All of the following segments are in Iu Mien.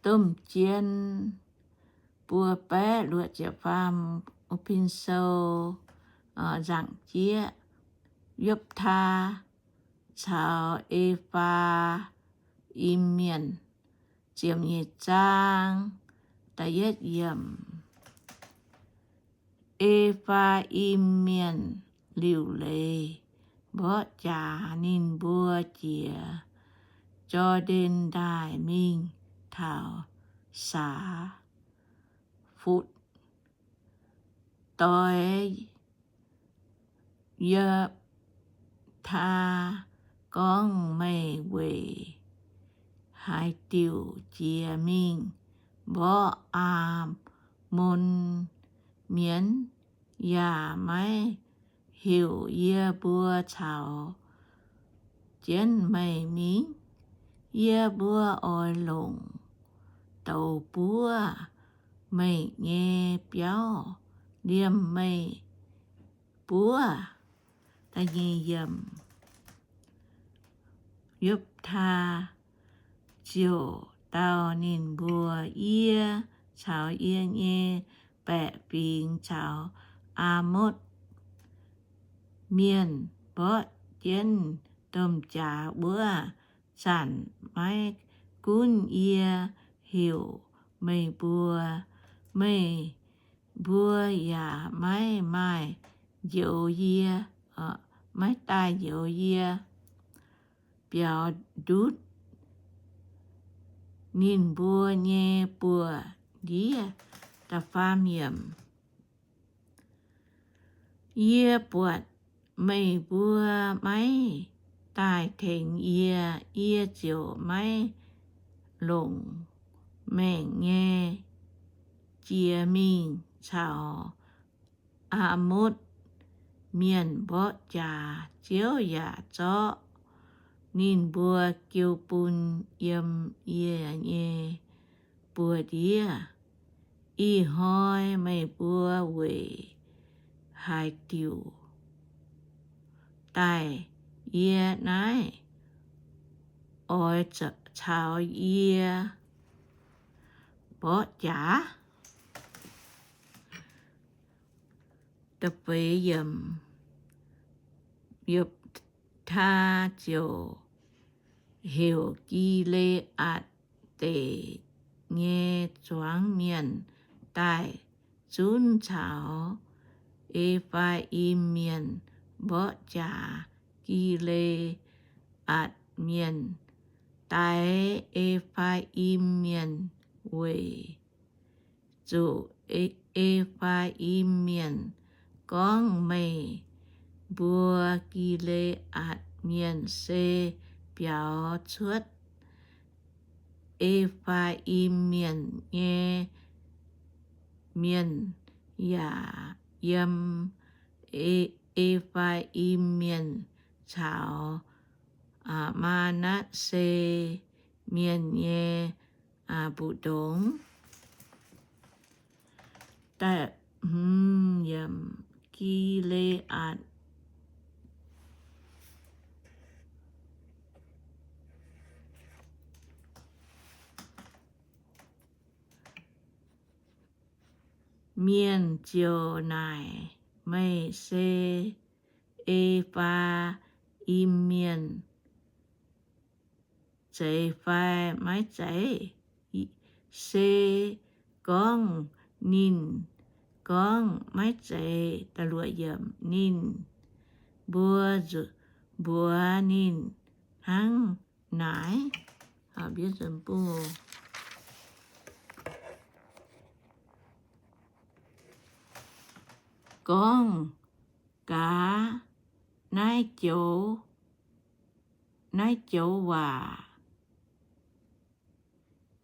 Domh jien buo baeqv luoqc ziepc faam, Pin Sou, nzaangc jieqv, Yopv^taa caux E^faa^im Mienh. Ziepc nyeic zaang, da'yietv yiemc. E^faa^im Mienh liuc leiz mborqv jaax, ninh mbuo jiex Jor^ndaen Ndaaih mingh taux Saax Futv, doix Yopv^taa gorngv, Meih weic haaix diuc jiex mingh mborqv Aa^mon Mienh, yaac maiv heuc yie mbuo caux jienv meih mingh? Yie mbuo oix longc douz buov meih nyei biauv liemh meih buov. Yopv^taa ziouc dau ninh mbuo, Yie caux yie nyei baeqc fingx caux Aa^motv Mienh mborqv jienv domh jaax wuov zanc, maiv gunv yie heuc meih mbuo, meih mbuo yaac maiv maaih njoux yie, maiv daaih njoux yie. Biaux ndutv ninh mbuo nyei buoz-ndiev. Yie buatc meih mbuo maiv daaih tengx yie, yie ziouc maiv longc maengc nyei jiex mingh caux Aa^motv Mienh mborqv jaax. Ziouv yaac zorqv ninh mbuo jiu bun yiem yie nyei buoz-ndiev. Ih hnoi meih mbuo weic haaix diuc daaih yie naaiv? Oix caux yie mborqv jaax? Yopv^taa ziouc heuc Gi^le^aatc Deic nyei zuangx mienh daaih zunv caux E^faa^im Mienh mborqv jaax. Gi^le^aatc Mienh daix E^faa^im Mienh weic zuqc E^faa^im Mienh gorngv, Meih mbuo Gi^le^aatc Mienh se biaux cuotv E^faa^im Mienh nyei mienh, yaac yiem E^faa^im Mienh caux Maa^natv^se Mienh nyei mbu'ndongx. Gi^le^aatc Mienh ziouc naaic, Meih se E^faa^im Mienh zeiz fai maiv zeiz? Se gorngv ninh gorngv maiv zeiz, ninh mbuo mbuox ninh hnangv naaic. Gorngv gaax naaiv joux, naaiv joux waac,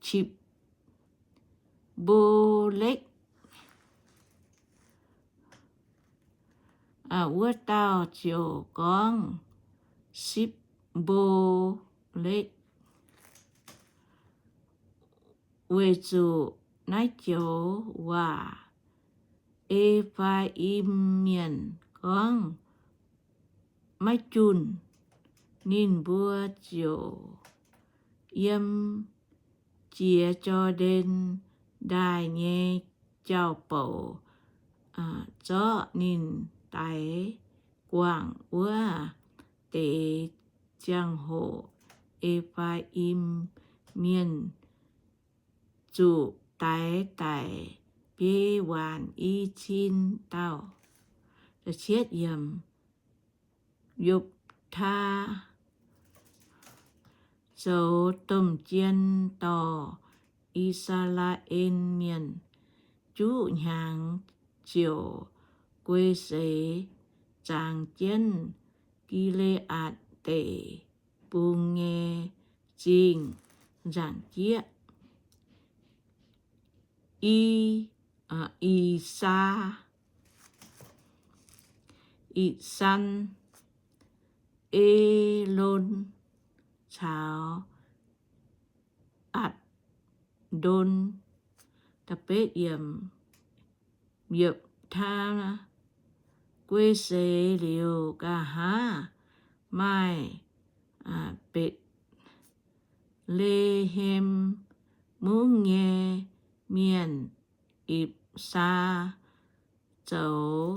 Sipc^mbo^lekv. Wuov dauh ziouc gorngv, Sipc^mbo^lekv, weic zuqc naaiv joux waac E^faa^im Mienh gorngv maiv junh. Ninh mbuo ziouc yiem jiex Jor^ndaen Ndaaih nyei jauv-bouc, zorqv ninh daix guangc wuov deix ziangh hoc, E^faa^im Mienh zuqc daix daic biei waanc i cin dauh. Yopv^taa zoux domh jien dorh I^saa^laa^en Mienh. Juqv hnyangx ziouc guei seix zangx jienv Gi^le^aatc Deic-Bung nyei zingh nzaangc jieqv. I, I^saa, I^san, Elon caux Atc^ndon. Yopv^taa guei seix liuz, nqa'haav maaih Mbetc^le^hem Mungv nyei mienh, Ipc^saa, zoux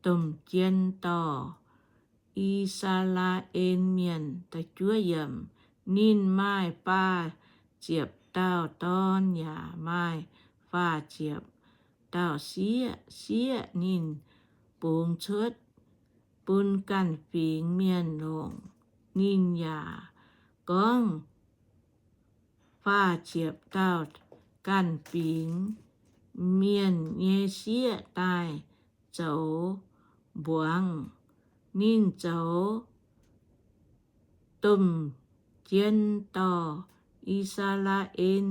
domh jien dorh I^saa^laa^en Mienh. Ninh maaih faah ziepc dauh dorn yaac maaih faah ziepc dauh sieqv. Sieqv ninh bungx cuotv bun ganh fingx mienh longc. Ninh yaac gorngv, Faah ziepc dauh ganh fingx mienh nyei sieqv daaih zoux mbuangz. Ninh zoux domh jien dorh I^saa^laa^en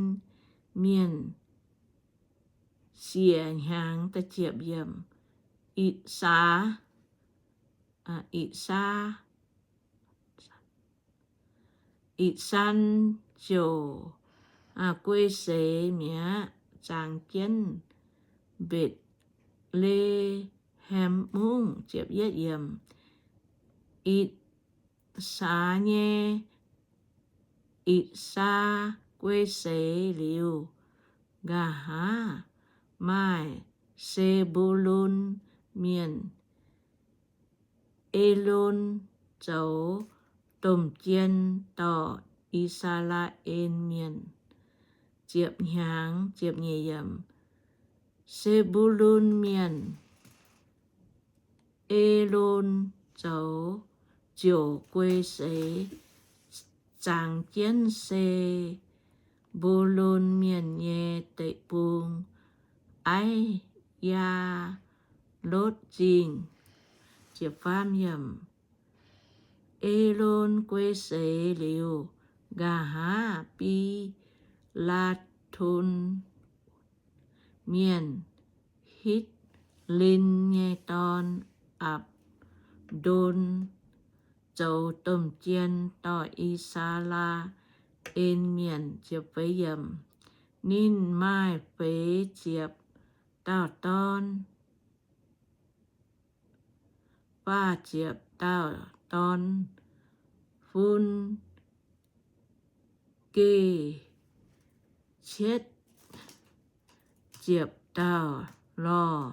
Mienh siec hnyangx. Itc^saa, Itc^saa, Itc^san ziouc guei seix mi'aqv, zangx jienv Mbetc^le^hem Mungv. Itc^saa nyei, Itc^saa guei seix liuz, nqa'haav maaih Se^mbu^lon Mienh, Elon zoux domh jien dorh I^saa^laa^en Mienh. Ziepc hnyangx, Se^mbu^lon Mienh, Elon zoux ziouc guei seix zangx jienv Se^mbu^lon Mienh nyei deic-bung, Aa^yaa^lotv Zingh. Elon guei seix liuz, nqa'haav Pi^laa^ton Mienh, Hitv^lin nyei dorn, Apc^ndon zoux domh jien dorh I^saa^laa^en Mienh. Ninh maaih feix ziepc dauh dorn, faah ziepc dauh dorn fun geh, cietv ziepc dauh lorh.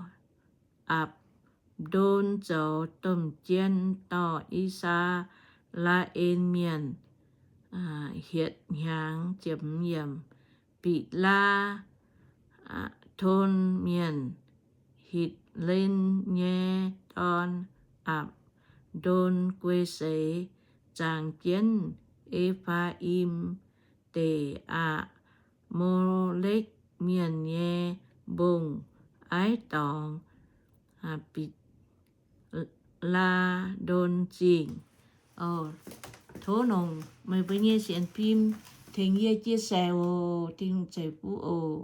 Apc^ndon zoux domh jien dorh I^saa^laa^en Mienh hietc hnyangx. Bipc^laa^ton Mienh, Hitv^len nyei dorn, Apc^ndon guei seix zangx jienv E^faa^im Deic, Aa^mo^lekv Mienh nyei mbong-aiv dorngx, Bipc^laa^ton Zingh. Tov longc meih mbuo nyei sienx fim tengx yie chia sẻ oc. Tin-Hungh ceix fuqv oc.